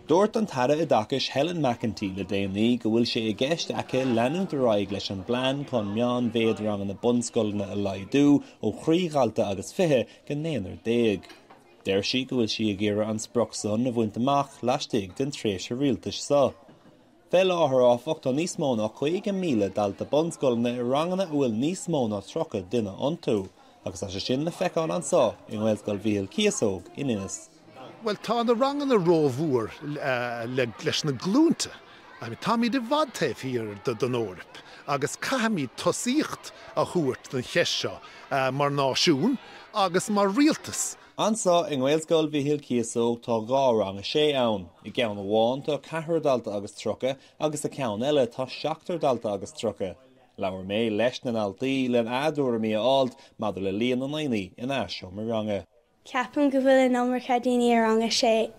Dúirt an tAire Oideachais Helen McEntee le déanaí go bhfuil sé i gceist aici leanúint ar aghaidh leis an bplean chun meánmhéid ranganna bunscoileanna a laghdú ó thrí dhalta agus 20 go naonúr déag. Deir sí go bhfuil sí ag iarraidh an sprioc san a bhaint amach laistigh den tréimhse rialtais seo. Fé láthair, áfach, tá níos mó ná 50,000 dalta bunscoileanna i ranganna a bhfuil níos mó ná 30 duine iontu, agus tá sé sin le feiceáil anso i nGaelscoil Mhichíl Cíosóg in Inis. Bhuel, tá na ranganna rómhór leis na glúnta. I mean, táimid i bhfad taobh thiar den Eoraip agus caithfimid tosaíocht a thabhairt don cheist seo mar náisiún agus mar rialtas. Anso i nGaelscoil Mhichíl Cíosóg tá 2 rang a 6 ann. I gceann amháin tá ceathrar dalta agus 30 agus sa ceann eile tá seachtar dalta agus 30. Labhair mé leis na ndaltaí lena dtuairimí a fháilt maidir le líon na ndaoine ina seomra ranga. Ceapaim go bhfuil an iomarca daoine i rang a 6.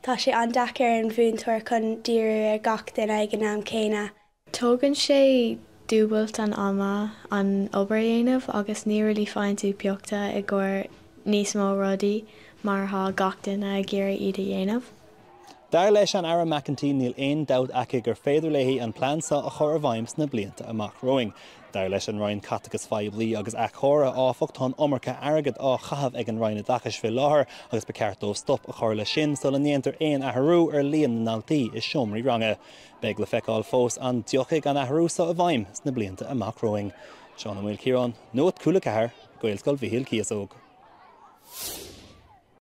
Tá sé an-deacair ar an mhúinteoir chun díriú ar gach duine ag an am céanna. Tógann sé dúbailt an ama an obair a dhéanamh agus ní really faigheann tú pioctha i gcomhair níos mó rudaí mar tá gach duine ag iarraidh iad a dhéanamh. Dar leis an Aire McEntee níl aon dabht aici gur féidir léi an plean seo a chur i bhfeidhm sna blianta amach romhainn. Dar leis an Roinn Caiteachais Phoiblí agus Athchóirithe, áfach, tá an iomarca airgid á chaitheamh ag an Roinn Oideachais fé láthair agus ba cheart dóibh stop a chur leis sin sula ndéantar aon athrú ar líon na ndaltaí i seomraí ranga. Beidh le feiceáil fós an dtiocfaidh an athrú seo i bhfeidhm sna blianta amach romhainn. Seán Ó Maoilchiaráin, Nuacht Cúla 4, Gaelscoil Mhichíl Cíosóg.